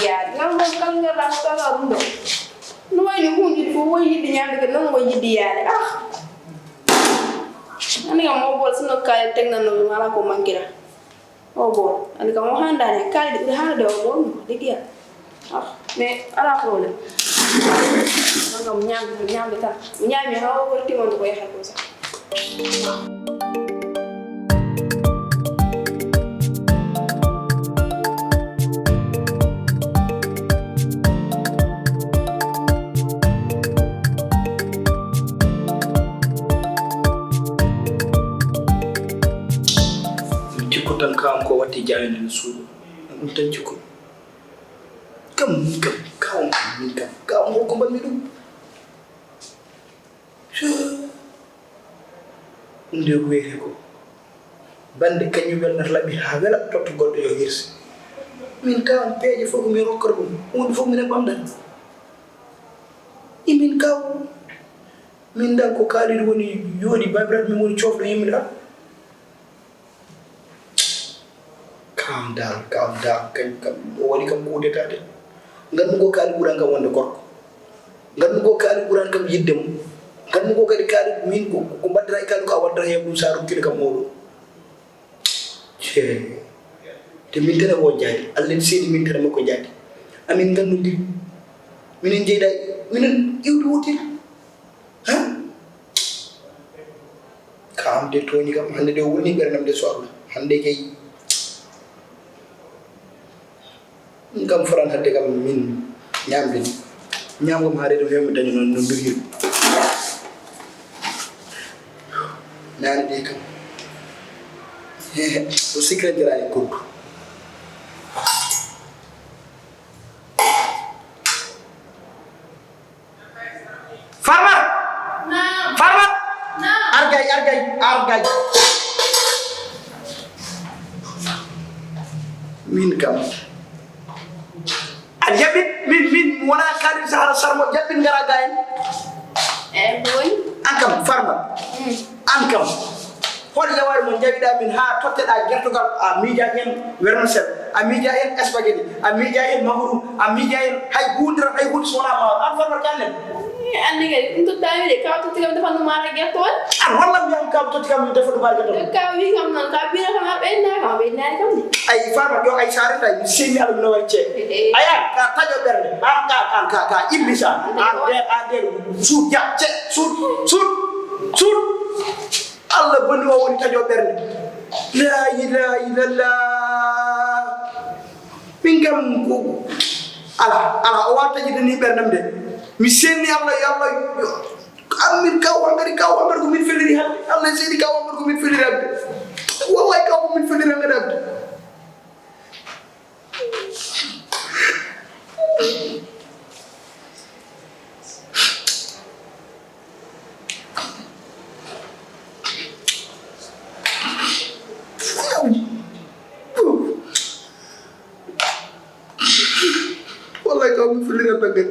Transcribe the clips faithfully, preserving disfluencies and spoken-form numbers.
Yaade. Ngal ɗon kala ngal ɗon ko ɗon ɗum ɗo. No wayni hunde fof, woy yiɗde ñaamde kadi noon, woy yiɗde yaade. Ah! Ani kam o bol sino kaali tegnanno ɗum alaa ko mankira. O bol. Ani kam o handaani kaali ɗi ɓuri haalde o bol mo. Degg Yàlla. Ah, mais alaa problème. Ɗon kam ñaamde, ñaamde tan. Mi ñaami haa o wori timande ko yahay ko sax. Jikku tan kam ko watti jaayande no suuɗo. Ɗum tan jikku. Kam, kam, kam, min kam, kam, holko mbaɗmi ɗum? Ɗum nde ko wiyetee ko bannde kañum welnata laɓi haa wela, totta goɗɗo yo hirse. Min kam peeje fof ko min rokkata ɗum, huunde fof minen ɓamdata. Imin kam, min dan ko kaaliri woni yooɗi, babiraɗo min woni coofɗo yimmiɗa. Calm down, calm down. Kañum kam, o waɗi kam coup d'état de. Nganndu ko kaali ɓuran kam wonde gorko. Nganndu ko kaali ɓuran kam yiɗde mo. Nganndu ko kadi kaali min ko, ko mbaddata e kaali ko a waddata heen ɗum so a rokkino kam oɗo. Cee. Te min tan e o jaadi. Allah ne seedi min tan e makko jaadi. Amin nganndondiri. Minen njeyda, minen iwdi wotiri. Hah? Ka am de tooñi kam, hannde de o wulni ɓernde am de so Allah. Hannde kay. Ɗum kam foran hadde kam min ñaamde ni. Ñaam kam haa reedo heew mi daña noon no ndogiri. Naane de kam. He, he, o sikra jaraani koddu. Farmat! Naam. Farmat! Naam. Argay, argay, argay. Min kam. A jaɓit min, min wona Kadim Sahara Sarmo, jaɓit ngara ga en. Eh, ko woni? An kam, Farmat. Mm. An kam. Hol yawaare mo njawiɗaa min haa totteɗaa gertogal, a miija heen vermicelle, a miija heen spaghetti, a miija heen makruun, a miija heen hay huunde tan, hay huunde so wonaa maaro. An Farmata Kane. Eh, anndi kay, ɗum tottaami de, kaw totti kam defanno maaro e gertooɗe. An walla mbiyam kaw totti kam defanno maaro e gertooɗe. Kaw wi kam noon, ka bina kam a ɓeyna kam, a ɓeynaani kam de. Ay Farma, yo ay saare tay, mi seyni Alla mi no waɗi ceeb. Eh, eh. Ay an, ka taƴo ɓernde, an ka, an ka, ka iblisa, an der, an der, suut ya, ce, suut, suut, suut. Allah boni o woni taƴo ɓernde. La ilaha illallah. Min kam ko ala, ala, o wawa taƴude ni ɓerndam de. Mi senni Allah, yo Allah, yo, an min kaw hankadi, kaw hankadi ko min felliri hande. Allah e seedi kaw hankadi ko min felliri hande. Wallahi kaw ko min felliri hande hande. Wallahi kaw mi fulira baggal.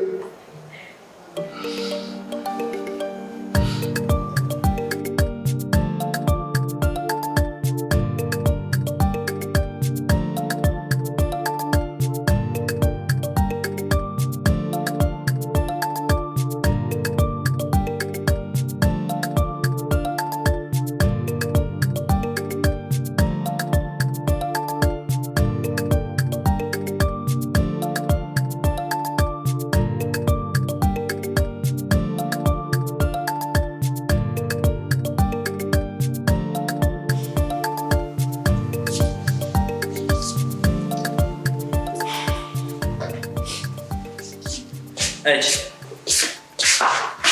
Aji.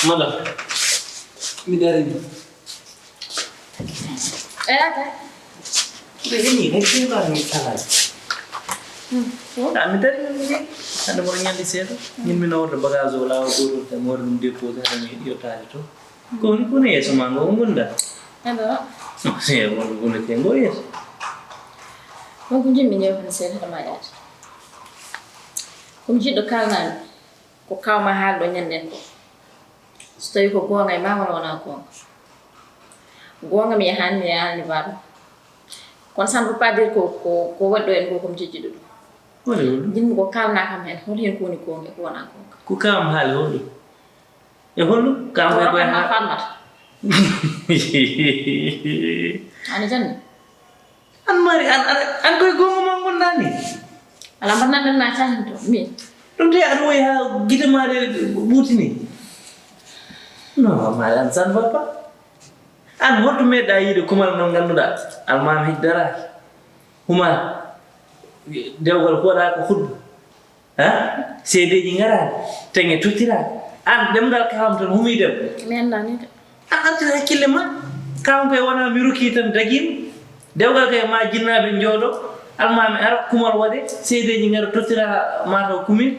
Madam, mi darini. Eyaata. Ɓe heni, hay ɓe mbaɗa mi salaade. Hmm, so? Ah, mi darini mi jeyi. Hannde mboɗo ñalli seeɗa. Min mi naworde bagage o laawol gootol, te mi waɗa ɗum déposé, hannde mi yottaade to. Ko woni, ko woni yeeso ma ngo, ko ngonɗa? Ado. No, se wonko wonete ngo yeeso. Won ko njiɗmi yewtande seeɗa, hade ma yaade. Ko mi jiɗɗo kaalanaade, ko kawma haalɗo ñanden ko. So tawi ko goonga e ma walla wonaa goonga. Goonga mi yahaani, mi yahaani baaba. Kono ça ne veut pas dire ko, ko, ko waɗi ɗo en ko, ko mi jejjiɗo ɗum. Holi holi. Jinmi ko kalna kam hen, holi hen ko woni goonga e ko wona goonga. Ko kam haali holi. E holi kam ko ko ha Fatmata. Ani janni. An mari an an an koy goonga ma gonnani. Ala mbar nan na tan to mi. Ɗum de aɗa woyi ha gite ma de ɓurtini. Non, ma an ça ne va pas. An holto meɗɗa yiide kumal ngal ngannduɗaa almaami hej daraaki. Humaa dewgal ko waɗaa ko huddu. Ha? Seedeeji ngaraani, teŋe tottiraani. An ɗemngal kaawam tan humii dem. Mi anndaani de. An artir hakkille ma. Kaawam koye wonaa mi rukii tan dagiima. Dewgal koye ma jinnaaɓe njooɗo. Almaami ara kumal waɗe. Seedeeji ngara tottira mataw kumir.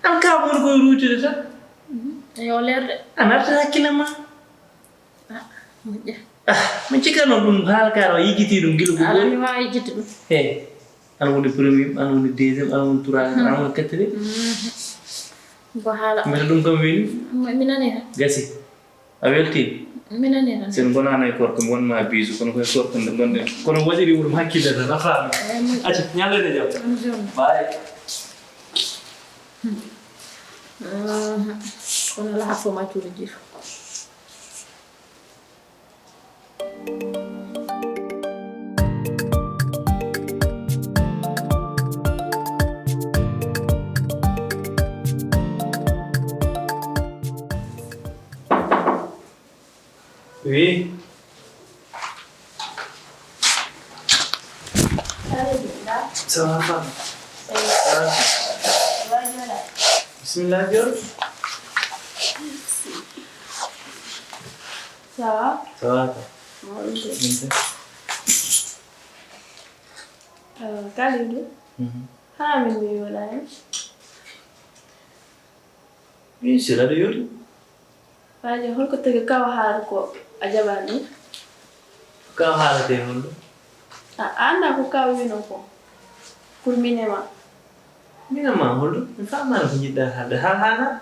An kaawam woni koye ruytude tan. Yo leerde. An artir hakkille ma. Ah, moƴƴa. Ah, mi cikkanno ɗum haala kaara o yiggitii ɗum gila ko ala ɓuri. Mi waawi yiggude ɗum. He, an woni premier, an woni deuxième, an woni troisième, an woni quatrième. Ko haala. Mbiyata ɗum kam weli. Mi nani tan. Gasi. A weltii? Mi nani tan. Sen gonano e korko mi wonma bisu kono koye korko nde gonɗen kono waɗiri wurum hakkille tan a faami. Acca ñallene jam. Bye. Kono laha fo ma cuuɗo jiifa. Oui. Ça va, Fama? Ça va. Bismillah, Dior. Ça va? Ça va, quoi. Kalidou, xanaa min mi wona hen? Bien sûr, aɗa yori. Waaji, holko tagi kaw haala ko a jaɓani ɗum? Kaw haalate holɗo? A annda ko kaw wino ko? Pour minema. Minema holɗo? Mi faamaani ko njiɗɗa haalde. Haal haala?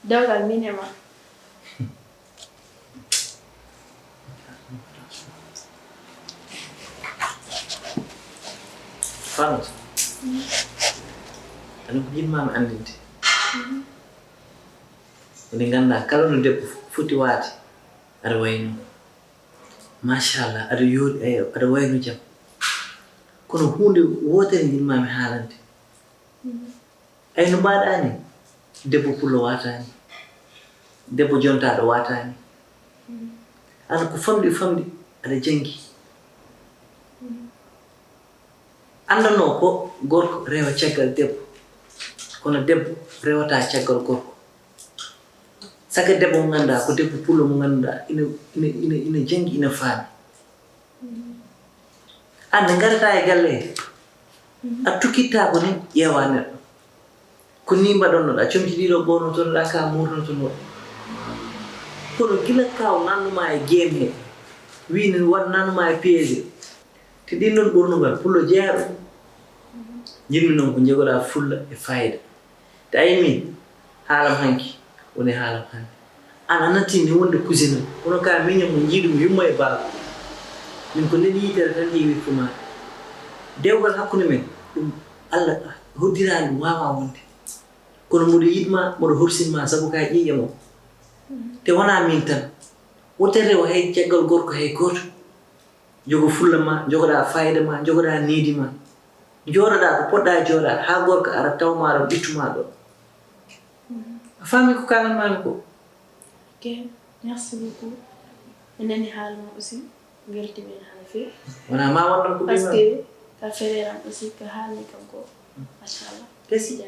Dewgal minema. Faamata. Aɗa ko jiɗmaa mi anndinde. Ene nganndaa kala no debbo foti waade, aɗa wayno. Machallah, aɗa yooɗi, ayo, aɗa wayno jam. Kono huunde wootere njiɗmaa mi haalande. Ay no mbaɗaa ni, debbo pullo waataani, debbo jontaaɗo waataani. Aan ko famɗi famɗi aɗa janngi. Anndanoo ko gorko rewa caggal debbo, kono debbo rewataa caggal gorko. Saka debbo mo ngannduɗaa ko debbo pullo mo ngannduɗaa ina ina ina ina janngi ina faami. Aan ne ngarataa e galle he a tukkittaako ni ƴeewaa neɗɗo. Ko nii mbaɗonnoɗaa comci ɗiɗo ɓoornotonoɗaa ka murnotonoɗo. Kono gila kaw nannumaa e game he wii ne waɗ nannumaa e piège. Te ɗin ɗon ɓornugal pullo jeyaa ɗum. Njiɗmi noon ko njogoɗaa fulla e faayida. Te ayi min haalam hanki woni haalam hannde. An a nattinmi wonde cousine am kono ka miñam mo njiiɗumi yumma e baaba. Min ko lel yitere tan heewi ko maɗa. Dewgal hakkunde men ɗum Allah hoddiraani ɗum waawaa wonde. Kono mboɗo yiɗma mboɗo horsinma sabu ka ƴiiƴam o. Te wonaa min tan. Wote rewa hay caggal gorko hay gooto. Jogo fulla ma, jogoɗaa fayida ma, jogoɗaa needi ma. Jooɗoɗaa ko poɗɗaa jooɗaade haa gorko ara taw ma ɗon ɓittu ma ɗon. A faami ko kaalanmaami ko? Ok, merci beaucoup. Mi nani haala ma aussi, weltiima heen no feewi. Wonaa ma wonno ko parce que ka fereeram aussi ko haalni kam ko. Machallah. Gasi.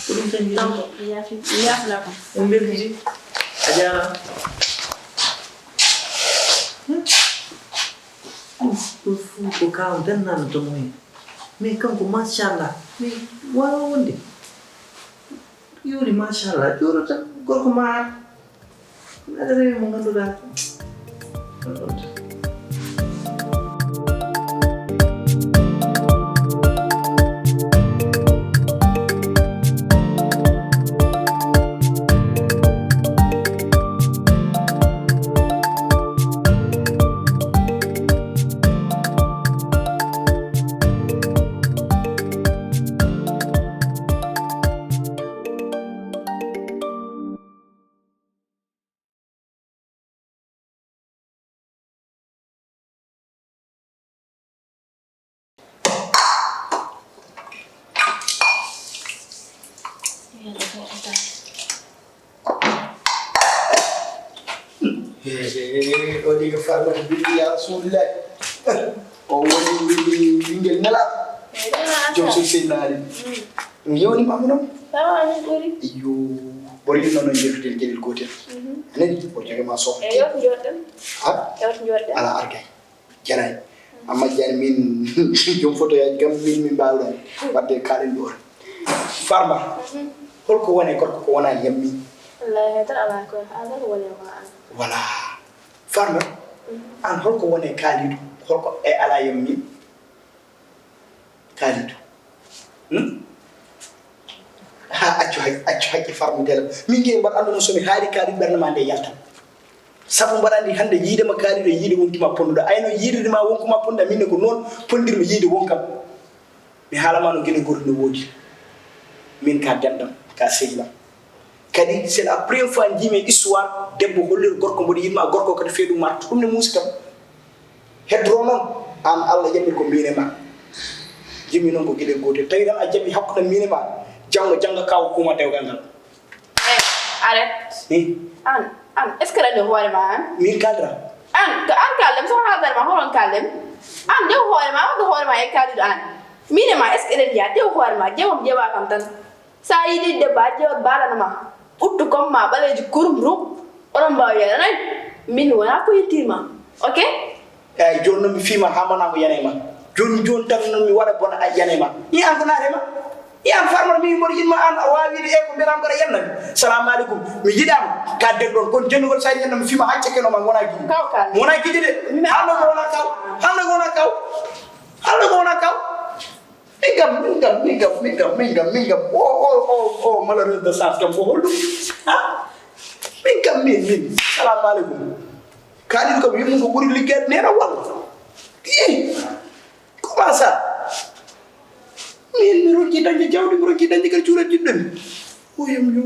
Ko ɗum tan njiɗmi. Donc, mi yaafi, mi yaafna ko. En mbeltiti. A jaaraama. Ɗum ɗum fof ko kaw dannano to mo heen. Mais kanko machallah. Mais waawa wonde. Yuri machallah. Jooɗo tan gorko ma. Aɗa rewi mo ngannduɗaa. He, he, o ɗiga farmata bindi ya Rasulullah. O woni bindi ɓingel nela. Joom sun Seydina Ali. Mi yewni mamu noon. Sawa, amin ɓuri. Iyo, ɓori ɗum noon, yewtiden geɗel gootel. Anani, o jogi ma sohna. E yewtu joɗɗen. Ha? Yewtu joɗɗen. Ala argay. Janani. Amma jani min, joom photo yaaji kam, min, min mbaawɗon waɗde kaalen ɗo. Farma, holko woni gorko ko wona yammi? Wallahi, hay tan alaa ko, alaa ko woni ko an. Voilà. Farma, an holko woni Kalidou? Holko e alaa yammi? Kalidou. Hmm? Ha, accu hay-, accu haqqe Farma dela. Min ngi mbaɗ annduno so mi haali Kalidou ɓernde ma nde yaltan. Sabu mbaɗa anndi hannde yiide ma Kalidou e yiide wonki ma ponduɗo. Ayno yiide ma wonki ma ponduɗo, min ne ko noon pondirmi yiide wonkam. Mi haala ma no gine gorko no woodi. Min ka denɗam, ka sehlam. Kadi, c'est la première fois njiimi e histoire debbo holliri gorko mboɗo yiɗma, gorko kadi feeɗu martu. Ɗum ne muusi kam. Heddoro noon, aan Allah jaɓi ko miin e ma. Jimmi noon ko geɗel gootel. Tawi tan a jaɓi hakkunde miin e ma, janngo, janngo ka o kuuma dewgal ngal. Eh, arrête. Hmm. Aan, aan, est-ce que aɗa anndi hoore ma aan? Miin kaalda. Aan, ko aan kaalda mi, so haaldani ma, hono kaalda mi? Aan, ƴeew hoore ma, wadde hoore ma e kaalduɗo aan. Miin e ma, est-ce que eɗen njiyaa? Ƴeew hoore ma, ƴeewam ƴeewaa kam tan. So a yiɗi debbo, a ƴeewat baaɗano ma, ɓuttu kom ma ɓaleejo kurum rum, oɗon mbaawi yaade. Nani? Min wonaa ko yettiima. Ok? Eey, jooni noon mi fii ma haa mona ko yana e ma. Jooni jooni tan noon mi waɗa bona a yana e ma. Ii aan ko naati e ma? Ii aan farmata mi mboɗo yiɗ ma aan a waawi wiide eey ko mbiyataam ko aɗa yanna mi. Salaamu aleykum. Mi yiɗaama ka den ɗoon. Kono jennugol so a yiɗi yanna mi fii ma haa cekkeno ma ngonaa giɗi. Kaw kaal. Ngonaa giɗi de. Haalno ko wonaa kaw. Haalno ko wonaa kaw. Haalno ko wonaa kaw. Min kam, min kam, min kam, min kam, min kam, min kam. O, o, o, o, malheureuse de chance kam ko holɗum? Ha? Min kam, min, min. Salamu aleykum. Kaalin kam, yimɓe ko ɓuri liggeede neena walla? Ii. Comment ça? Min, mi ronki dañde jawdi, mi ronki dañde kadi cuuɗi jiɗɗo mi. O yam yo.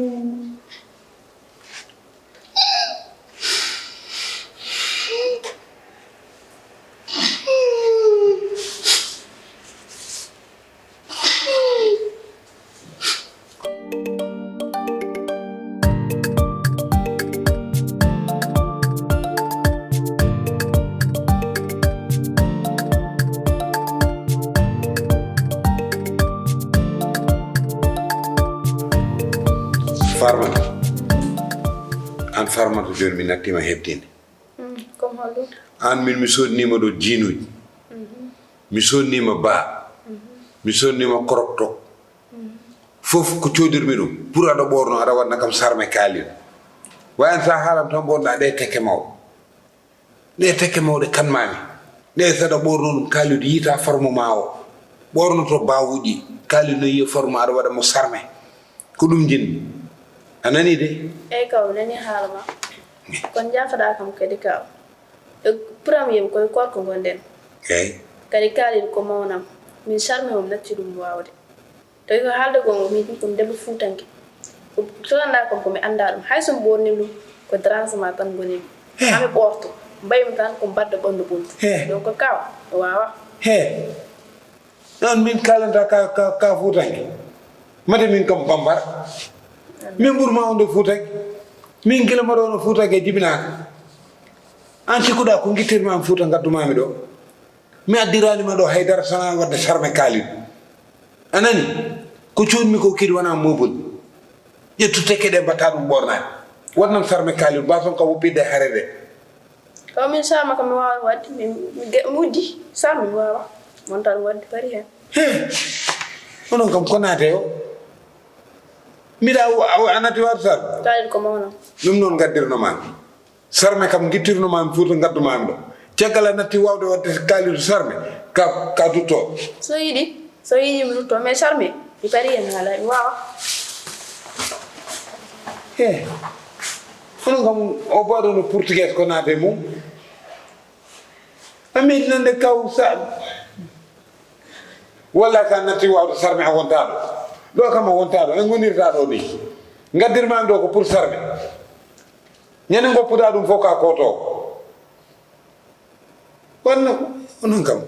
Farmata. Aan Farmata, jooni mi nattiima heɓtinde. Mm, comme holɗum? Aan min mi soodniima ɗo jiinuuji. Mhm. Mi soodniima baa. Mhm. Mi soodniima koroktok. Mhm. Fof ko coodirmi ɗum. Pour aɗa ɓoorno, aɗa waɗna kam sarme kaalin. Wa aan so a haalan tan ɓoorno ɗe tekke mawɗe. Ɗe tekke mawɗe kan maami. Ɗe saɗa ɓoorno ɗum kaalidu yiita forme ma o. Ɓoornoto bawuɗi. Kaalidu no yiya forme aɗa waɗa mo sarme. Ko ɗum jinmi. A nani de? Eey kaw, mi nani haala ma. Kono jaafoɗaa kam kadi kaw. E premier koye korko ngonɗen. Eey. Kadi kaalidu ko mawnam. Min sarme mum natti ɗum waawde. Tawi ko haalde goonga, mi yiɗi ɗum debbo fuutanke. Ko, so anndaa kam ko mi anndaa ɗum. Hay so mi ɓoornii ɗum, ko dérangement tan ngonii mi. He. Haa mi ɓoorto, mbayi mi tan ko mbadda ɓanndu ɓuntu. He. Donc kaw, mi waawaa. He. Noon min kaalanta ka, ka, ka fuutanke. Mate min kam bambara. Min ɓurma wonde fuutanke. Min gila mbaɗa wona fuutanke jibinaaka. Aan cikkuɗaa ko ngittirmi am fuuta ngaddumaami ɗo. Mi addiraani ma ɗo hay dara, sanaa waɗde sarme kaalin. A nani? Ko cuuɗmi ko kadi wonaa moobol. Ƴettu tekke ɗe, mbaɗtaa ɗum ɓoornaade. Waɗnam sarme kaalin, mbaason ka woppitde hare ɗe. Ko min sarme kam mi waawaa waɗde, mi, mi ge-, mi uddi. Sarme mi waawaa. Montan waɗde pari heen. He! Onon kam ko naate o? Mbiɗa a, a, a natti waawde sarme? Kaalin ko mawno. Ɗum noon ngaddirno ma. Sarme kam ngittirno ma mi fuuta ngaddu ma mi ɗo. Caggal a natti waawde waɗde kaalidu sarme, ka, ka dutto. So yiɗi, so yiɗi mi dutto, mais sarme, mi pari heen haala, mi waawa. He, onon kam o baɗo no portugais ko naate mum. A meɗi nande kaw sa, walla sa natti waawde sarme a wontaa ɗo. Ɗo kam a wontaa ɗo, en ngonirta ɗo ni. Ngaddirma mi ɗo ko pour sarme. Ñande ngoppuɗaa ɗum fof ka koto. Wanno ko, onon kam.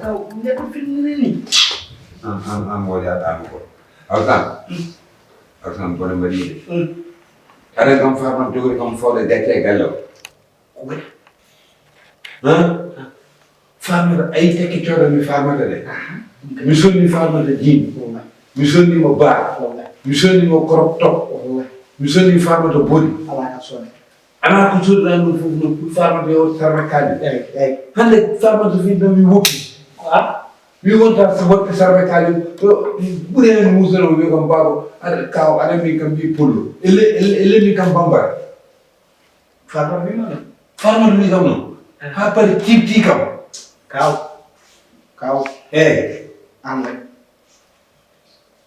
Kaw, neɗɗo filmini ni. An, an, an woni a ɗaano ko. Alsan. Alsan bone mbaɗi de. Aɗa kam farman jogori kam fawde gacce e galle o. Ko waɗi? Han? Farmata ay tekke cooda mi farmata de. Mi sonni farmata jiin. Mi sonni mo bar. Mi sonni mo crop top. Mi sonni farmata boni. Ala ka sone. Ana ko soodɗaa ɗum fof noon, ɗum farmata yo sarɓe kaali. Eey, eey. Hannde farmata fii ɗo mi woppi. Ko a? Mi wonta so woɗɓe sarɓe kaali, to ɓuri heen muusano wiya kam, "Baaba, aɗa kaaw, aɗa min kam ɓii pullo. Ele, ele, ele min kam bambara." Farmata wiima noon. Farmata wii kam noon. Haa pari tiiɓtii kam. Kaaw. Kaaw. Eey. An waɗi.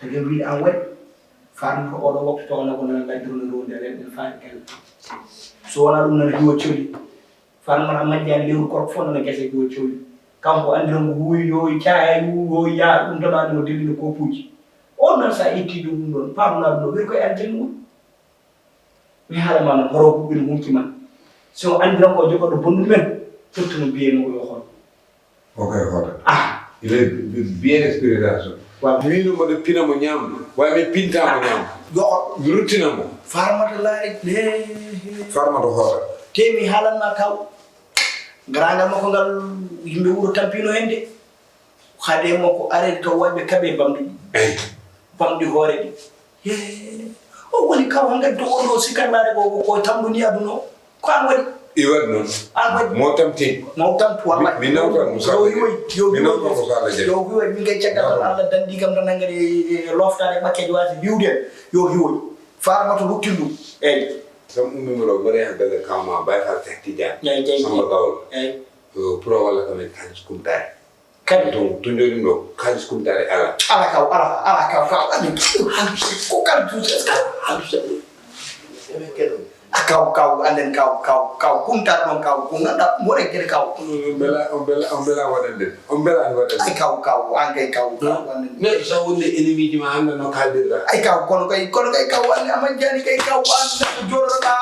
Tagi wiide an waɗi. Farmata oɗo waktu taw nako nana laddiro no ronde ren ɗen faade kala. So wonaa ɗum nana hiwo coli. Farmata majjani lewru korko fof nana gese hiwo coli. Kanko andiran ko wuuyi yo caayaay wuuyo yaa ɗum tan andi mo dillino kopuuji. On noon sa itti ɗum ɗum ɗon, pamna ɗum ɗo, wii koye aljanna woni. Mi haala ma no horo huɓɓino hunki ma. Si o andiran ko jogoɗo bonnu men, tottuno biyeno ko yo horo. O koye hoota. Ah. Il est bi- bien expérimentation. Waaw. Miino mboɗo pina mo ñaamdu. Waawi mi pinta mo ñaamdu. Yo o Mi ruttina mo. Farmata laari. Farmata hoota. Te mi haalan ma kaw. Garaangal makko ngal yimɓe wuro tampino heen de. Haade makko arede to waɗɓe kaɓe bamɗi ɗi. Eyi. Bamɗi hoore ɗi. Yee. O woni kaw hankkadi to wonno sikkannaade ko ko tamɗo ni aduna o. Ko an waɗi. I waɗi noon. An waɗi. Mo tamti. Mo tamtu wallahi. Mi nawtan mo sala. Yo hiwoy. Yo hiwoy. Mi nawtan mo sala. Yo hiwoy min kay caggal tan Allah dandi kam tan hankkadi e loftaade ɓakkeejo waasi hiwde en. Yo hiwoy. Farmata ruttin ɗum. Eyi. Kam ummi mo ɗo mbaɗe han galle kawma Baye Fall Cheikh Tidiane. Eyi, eyi. Samba Gawlo. Eyi. Yo pro walla kam en kalis kumtaare. Kadi to to jooɗi ɗo kalis kumtaare ala. Ala kaw, ala, ala kaw, kaw, ala. Ko kalis, kaw, ala. A kaw, kaw, anden kaw, kaw, kaw, kumtaare ɗon kaw, ko ngannduɗaa mo reggere kaw. On bela, on bela, on bela waɗande. On bela waɗande. Ay kaw, kaw, an kay kaw, kaw, anden. Neɗɗo sa wonde ennemi ji ma annda no kaldirɗa. Ay kaw, kono kay, kono kay kaw, an a majjani kay kaw, an neɗɗo jooɗoɗa,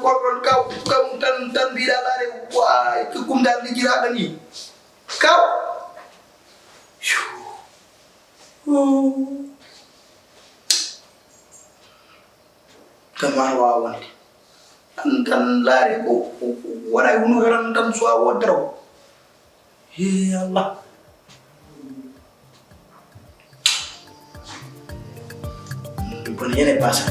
koɗon kaw, kaw tan, tan mbiɗa laare, waay, ko kumtaare lijjiraɗo ni. Kaw. Kam an waawa wonde. An tan laari ko, ko, ko wona e hunuko tan, tan suwa woddere o. He Allah. Ɗum kono yene basa.